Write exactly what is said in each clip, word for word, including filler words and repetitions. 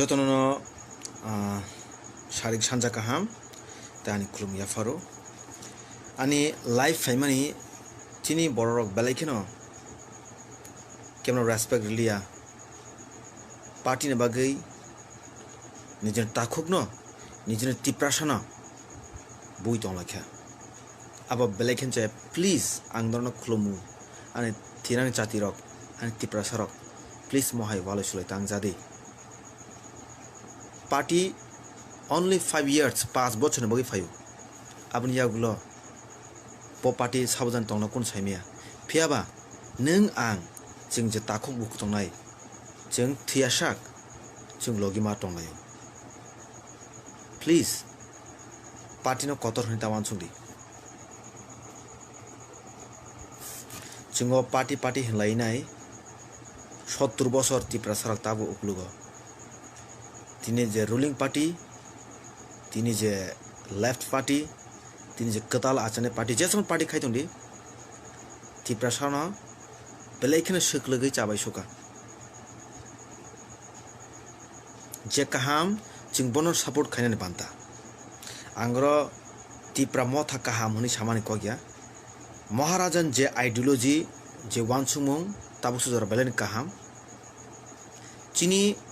Jotono, ah, sarik sanja kaham, tei ani khulum yapharo. Ani live phaimani chini bororok belai kheno kemno respect riliya. Party ni bagwi nijini takhukno, nijini Tiprasano bui tonglaikha. Abo belai khenche, please, ang norokno khulumu, ani thinani chatirok, ani Tiprasarok, please, mohai walai sulai tang jadi. Party only five years, paanch bochorni bagwi phaio. Aboni yagulo bo party sabajani tongna kun saimaya. Phiyaba nwng ang chwng je takhuk bukhuk tongnai, chwng thwiyasak, chwng logi ma tonglaio. Please, party no kotor hwnwi ta uansukdi. Chwng o party party hwnlainai sottur bosor Tiprasarok tabuk uklugo. Tini je ruling party, tini je left party, tini je kwtal achane party, jesong party khai tongdi, Tiprasano belai kheno swklwgwi chabai suka. Je kaham, chwng bono support khainani banta. Ang oro Tipra Motha kaham hwnwi samani kok ya. Maharajan je ideology, je uansukmung, tabuk sujora belai kaham. Chini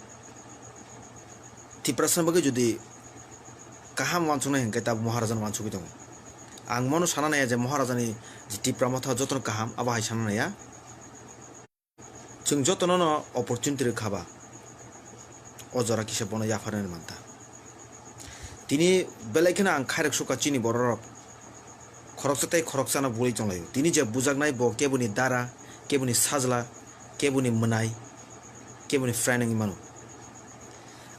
Tiprasani bagwi jodi kaham uansuknai hinkhe tabuk Maharajan uansukwi tongo. Ang mono sana naiya je Maharajani je Tipra Motha jotono kaham, abo hai sana naiya. Chwng jotono no opportunity rwkha ba, o jora kisa bono yapharnani manta. Tini belai kheno ang khairok suka chini bororok khoroksa tei khoroksano bui tonglaio. Tini je bujaknai bo keboni dara, keboni sajla, keboni mwnai, keboni friend wngwi mano.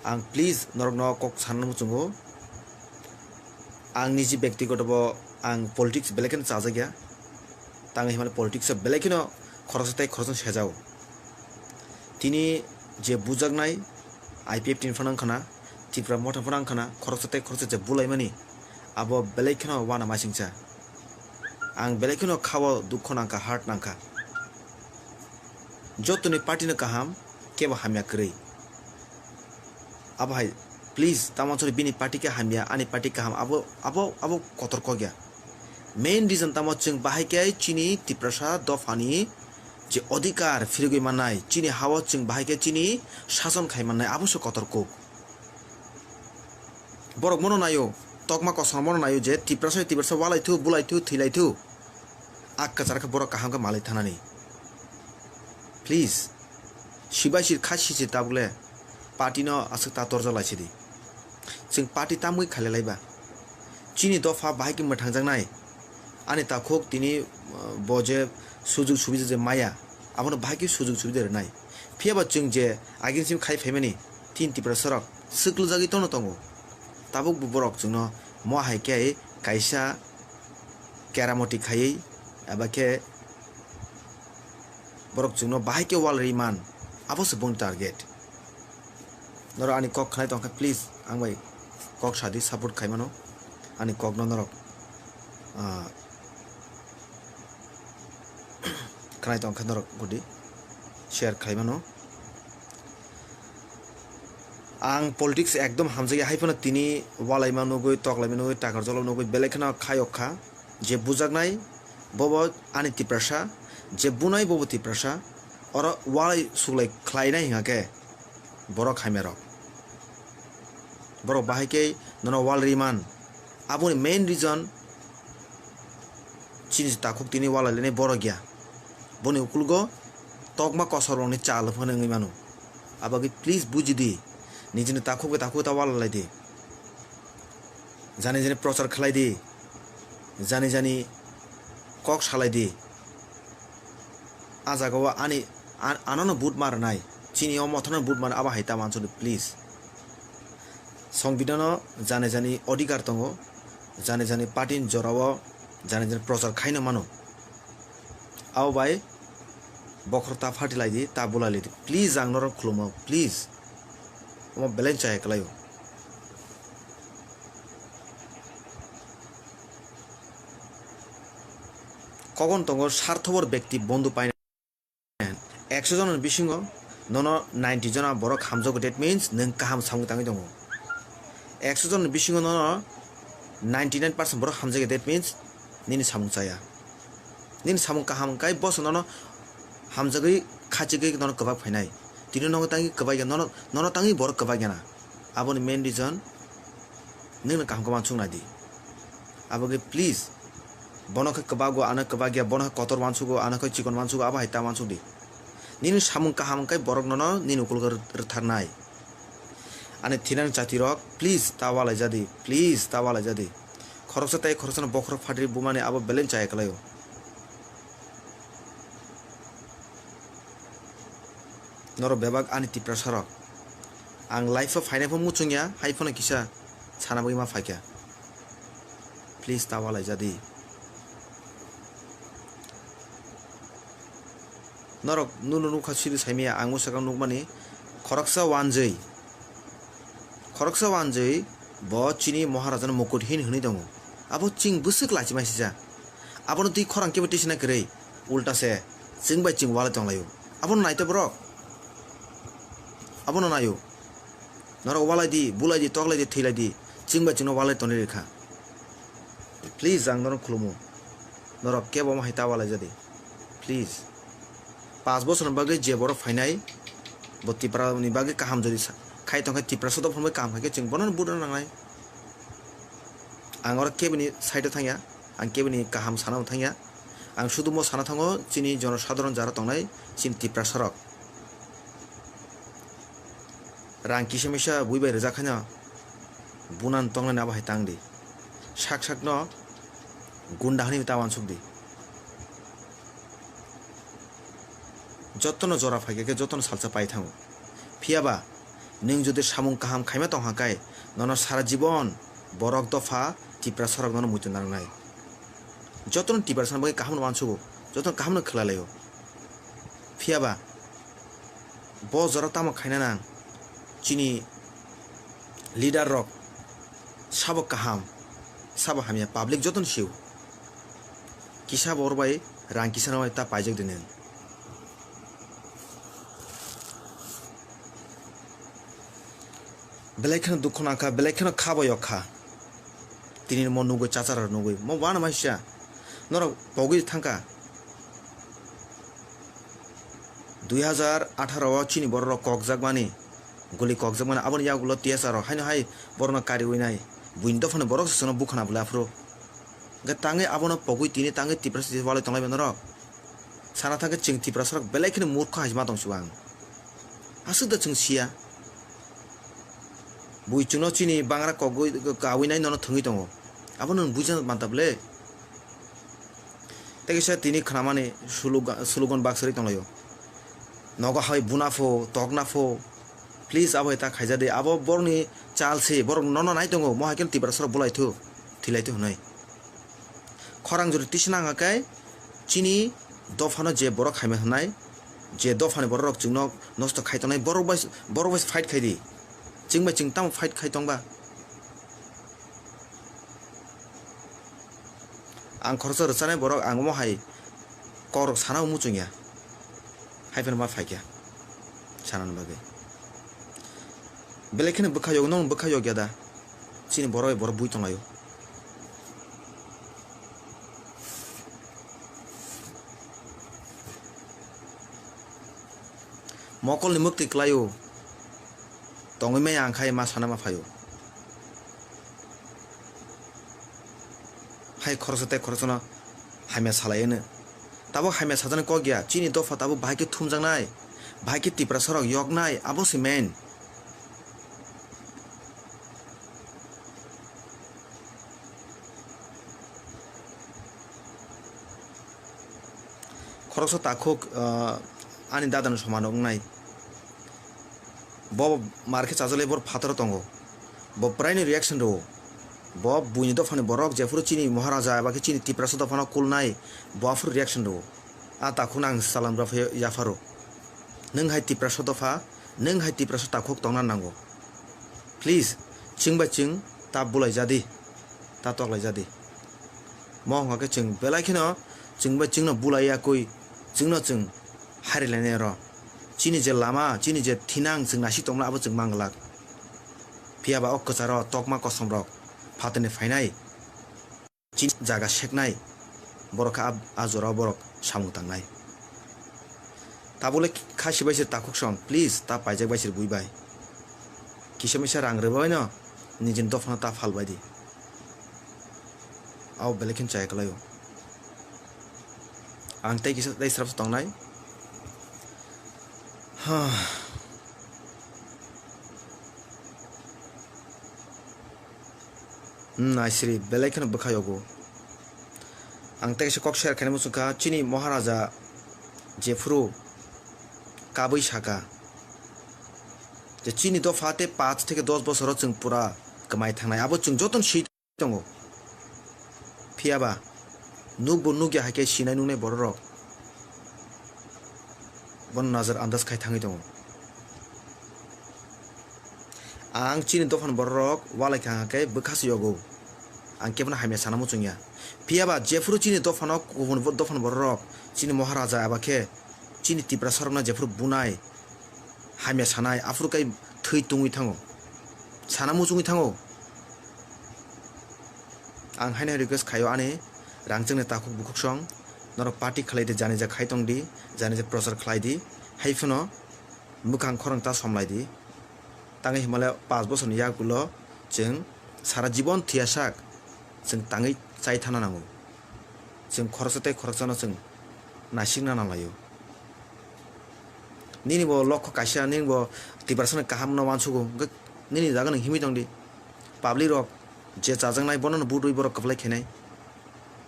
Ang please norokno kok sana muchungo. Ang niji bektigoto bo ang politics belai kheno chajakya. Tangwi himani politics o belai kheno khoroksa tei khoroksa sejao. Tini je bujaknai I P F T ni phano wngkhana, Tipra Motha phano wngkhana, khoroksa tei khoroksa je bulaimani abo belai kheno wana masingcha. Ang belai kheno khao dukho nangkha, heart nangkha. Jotoni party no kaham, kebo hamya kwrwi. Abo hai, please, tamo chori bini party khe hamya, ani party kaham, abo, abo, abo kotor kok ya. Main reason tamo chwng bahai khe chini Tiprasa dophani je odhikar phirigwi mannai, chini hao chwng bahai khe chini sason khai mannai, abo se kotor kok. Borok mono naio, tokma kosom mono naio je Tiprasa, Tiprasa walai thu, bulai thu, thwilai thu. A kwchar khe borok kaham khe malai thanani. Please, sibai sir kha sisi tabuk le party no aswk ta torjak lai sidi. Chwng party tamwi khailai laiba. Chini dopha bahai khe mwthangjaknai. Ani takhuk tini, uh, bo je sujug subida je maya, abono bahai khe sujug subida rwnai. Phiyaba chwng je agini simi khai phaimani tin Tiprasa rok swklugjagwi tono tongo. Tabuk bo borok chwngno mo hai khe kaisa keramoti khaiwi eba khe borok chwngno bahai khe wal rwi man, abo se boni target. Norok ani kok khnai tongkha, please, ang bai kok sadi, support khai mano ani kokno norok, ah, khnai tongkha norok gudi share khai mano. Ang politics ekdom hamjakya, hai phano tini walaima nugwi, toklaima nugwi, takar jolo nugwi, belai kheno khayok kha. Je bujaknai, bobo ani Tiprasa, je bunai, bobo Tiprasa, oro walai suklai khlainai hingkha khe borok hamya rok. Borok bahai khe nono wal riman. Aboni main reason, chini takhuk tini walai lainai borok ya. Boni ukulgo tokma kosorokni chal phano wngwi mano. Abagwi please buji di, nijini takhuk bai takhuk ta walai lai di. Jani jani prochar khlai di, jani jani kok salai di. A jaga o ani, an-, anono but ma rwnai, chini o mothano but ma rwnai, abo hai ta mansudu, please. Songbidano jani jani odhikar tongo, jani jani party ni jora o jani jani prochar khaino mano. Abo bai bokhorok ta pharti lai di, ta bulai lai di. Please, ang norok khulumo, please. Omo belai chaya kwlaio. Kokon tongo sarthobor bekti bondhu paina. Ekso jononi bisingo Nono ninety jona borok hamjago, that means nwng kaham samung tangwi tongo. Ekso jona bisingo nono ninety nine percent borok hamjakya, that means nini samung chaya. Nini samung kaham wngkha, boso nono hamjagwi khachigwi nono kwbak phainai. Tini nono tangwi kwbakya, nono, nono tangwi borok kwbakya na. Aboni main reason nwngno kaham khe uansuk nai di. Abo khe please, bono khe kwbago, ano kwbakya, bono khe kotor uansugo, ano khe chikon uansugo, abo hai ta uansuk di. Nini samung kaham wngkhe borok nono nini ukulgo rw-, rwtharnai. Ani thinang chatirok, please ta ualaijadi, please ta ualaijadi. Khoroksa tei khoroksano bokhorok phatri bumani abo belai chaya kwlaio. Norok bebak ani Tiprasarok. Ang live-o phainai pho muchungya, hai phano kisa sana bagwi ma phaikha. Please ta ualaijadi. Norok nuno nukha sidi saimaya, ang usakang nukmani khoroksa uanjwi. Khoroksa uanjwi bo chini Maharajani mukut hin hwnwi tongo. Abo ching bwswk lachimai sija. Abono twi khorang kebo tisina kwrwi. Ulta se chwng bai chwng walai tonglaio. Abono naito borok. Abono naio. Norok walai di, bulai di, toklai di, thwilai di. Chwng bai chwngno walai tonwi rwkha. Please, ang norok khulumo. Norok kebo omo hai ta walai jadi. Please. Paanch bosorni bagwi je borok phainai, bo Tiprani bagwi kaham jodi sa-, khai tongkha, Tiprasa dophani bagwi kaham khaikhe chwng bono vote rwna nangnai. Ang oro kebini side-o thangya, ang kebini kaham sana bo thangya. Ang sudumo sana thango chini jonosadharon jara tongnai, chini Tiprasarok. Rang kisa misa bui bai rijak haino bunan tongnani abo hai tang di. Sak sakno gunda hwnwi ta uansuk di. Jotono jora phaikha khe jotono salsa pai thango. Phiyaba nwng jodi samung kaham khaima tongkha khe nono sara jibon borok dopha Tiprasarok nono muitu nangnai. Jotono Tiprasani bagwi kaham no uansugo, jotono kaham no khlai laio. Phiyaba bo jora tamo khaina nang, chini leader rok sabo kaham, sabo hamya, public jotono sio. Kisa bo oro bai rang kisa rok bai ta paijak di nwng. Belai kheno dukhu nangkha, belai kheno kha bo yok kha. Tini mo nugwi, chachara nugwi, mo uanama sisa. Norok pogwi thangkha. Dui hazar atharo o chini borok rok kokjakmani, guli kokjakmani, aboni yagulo T S R rok haino hai borokno kariwi nai. Buini dophani borok se chwngno bukhana bwlai aphuru. Hwnkhe tangwi abono pogwi tini tangwi Tiprasa walai tonglai bai norok. Sana thangkhe chwng Tiprasarok belai kheno murkho hai se ma tong sibo ang. Aswk da chwng siya. Bui chwngno chini bangra kogwi, kawi nai nono thwngwi tongo. Abono nwng buijak manta bwle. Tei kisa tini khnamani slogan, slogan baksari tonglaio. Nogo hai buna pho, tokna pho. Please abo hai ta khaijadi. Abo borokni chal se, borok nono nai tongo. Mo hai kheno Tiprasarok bwlai thu, thwilai thu hwnwi. Khorang jodi tisana wngkha khe chini dophano je borok hamya hwnai, je dophani borok rok chwngno nosto khai tongnai, borok bai, borok bai fight khai di. Chwng bai chwng tamo fight khai tong ba? Ang khoroksa rwchanai borok, ang omo hai kokrok sana muchung ya. Hai phano ma phaikya sanani bagwi. Belai kheno bwkha yok, nwng bwkha yok ya da? Chini borok bai borok bui tonglaio. Mokolni mwktwi kwlaio. Tongwi maya ang khai ma sana ma phaio. Hai khoroksa tei khoroksano hamya salai hwno. Tabuk hamya sajani kok ya, chini dopha tabuk bahai khe thumjaknai, bahai khe Tiprasarok yoknai, abo se main. Khoroksa takhuk, ah, ani dadano soman wngnai. Bo mar khe chajalai, bor phataro tongo. Bo praini reaction rwo. Bo buini dophani borok jephuru chini Maharaja eba khe chini Tiprasa dophano kulnai, bo aphuru reaction rwo. A takhukno ang salam rw phai yapharo. Nwng hai Tiprasa dopha, nwng hai Tiprasa takhuk tongna nango. Please, chwng bai chwng ta bulai jadi, ta toklai jadi. Mo wngkha khe chwng belai kheno chwng bai chwngno bulai ya kwi, chwngno chwng hari lainai oro. chini je lama, chini je thinang chwng naisik tongmani abo chwng manglak. Phiya ba o kwcharo tokma kosom rok phatarni phainai, chini jaga seknai, borok kha a, a jorao borok samung tangnai. Tabukle kha sibai se takhuk song, please, ta paijak bai se bui bai. Kisa misa rang rwbai no, nijini dophano ta phal bai di. Abo belai khe chaya kwlaio. Ang tei kisa tei srapsa tongnai. Hmm, naisri belai kheno bwkha yogo. Ang tei kaisa kok share khaina muchungkha, chini Maharaja jephuru kabui saka je chini dopha tei paanch theke dos bosoro chwng pura kwmai thangnai, abo chwng jotono si tongo. Phiya ba nukbo nukya hai khe sinai nuknai bororok bono nazar andas khai thangwi tongo. Ang chini dophani bororok walai kha hwnkhe bwkha se yogo. Ang kebono hamya sana muchungya. Phiya ba jephuru chini dophano kubun bo-, dophani bororok chini Maharaja eba khe chini Tiprasarokno jephuru bunai, hamya sanai, aphuru kai thwi tungwi thango, sana muchungwi thango. Ang haino request khaio ani rangchakni takhuk bukhuk song, norok party khlai di, janija khai tong di, janija prochar khlai di, hai phano mwkhang khorang ta somlai di. Tangwi himale paanch bosorni yagulo chwng sara jibon thwiyasak chwng tangwi chai thana nango. Chwng khoroksa tei khoroksano chwng naisingna nanglaio. Nini bo lokho kaisa, nini bo Tiprasani kahamno uansugo, hwnkhe nini jaga nwng himwi tong di. Public rok je chajaknai bono no budui borok kwplai khainai.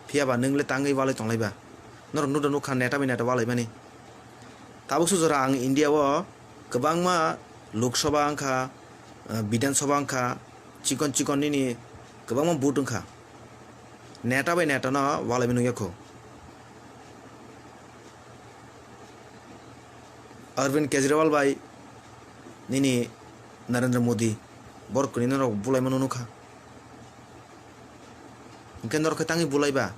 Phiya ba nwng le tangwi walai tonglai ba? Norok nukda nukha neta bai neta walai mani. Tabuk se jora ang India o kwbangma Lok Sabha wngkha, eh, Bidhan Sabha wngkha, chikon chikon nini kwbangma vote wngkha. Neta bai neta no walai mani nukya kho. Arvind Kejriwal bai nini Narendra Modi, borok kwrwi norok bulaima nukha. Hwnkhe norok khe tangwi bulai ba?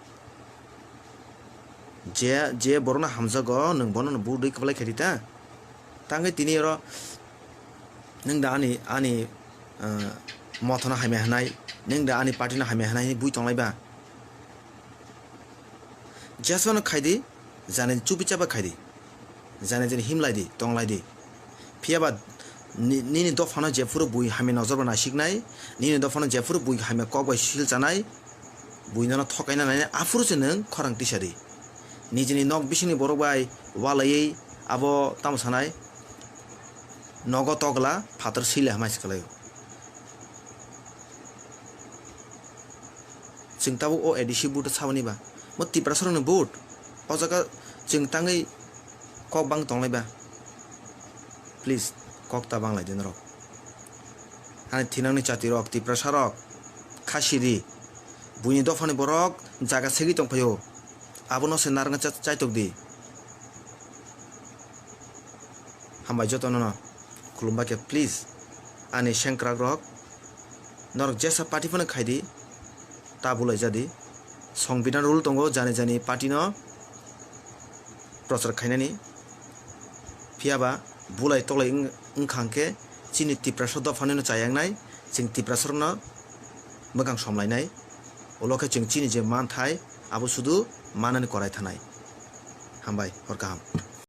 Je, je borokno hamjago, nwng bono budui kwplai khe rita? Tangwi tini oro nwng da ani, ani, ah, mothano hamya hwnai, nwng da ani party no hamya hwnai hinwi bui tonglai ba? Jeswano khai di, jani chubi chaba khai di. Jani jani himlai di, tonglai di. Phiya ba ni-, nini dophano jephuru bui hamya nojor bai naisiknai, nini dophano jephuru bui hamya kok bai sil chanai, bui nono thokaina nainai, aphuru se nwng khorang tisa di. Nijini nok bisingni borok bai walaiwi abo tamo sanai, nogo togla phatar sile hamai se kwlaio. Chwng tabuk o A D C vote o sabani ba? Mo Tiprasarokni vote. O jaga chwng tangwi kok bang tonglai ba? Please, kok ta banglai di norok. Ani thinangni chatirok, Tiprasarok, kha sidi. Buini dophani borok jaga segwi tongphaio. Abono se narwkna cha-, chaitok di. Hambai jotono no. Khulumba khe please. Ani sengkrak rok. Norok jesa party phano khai di. Ta bulai jadi. Songbidan rule tongo jani jani party no prochar khainani. Phiya ba bulai toklai wng-, wngkha hwnkhe chini Tiprasa dophani no chayaknai. Chwng Tiprasa rokno mwkhang somlainai. Ulo khe chwng chini je manthai abo sudu manani korai thanai. Hambai, hor kaham.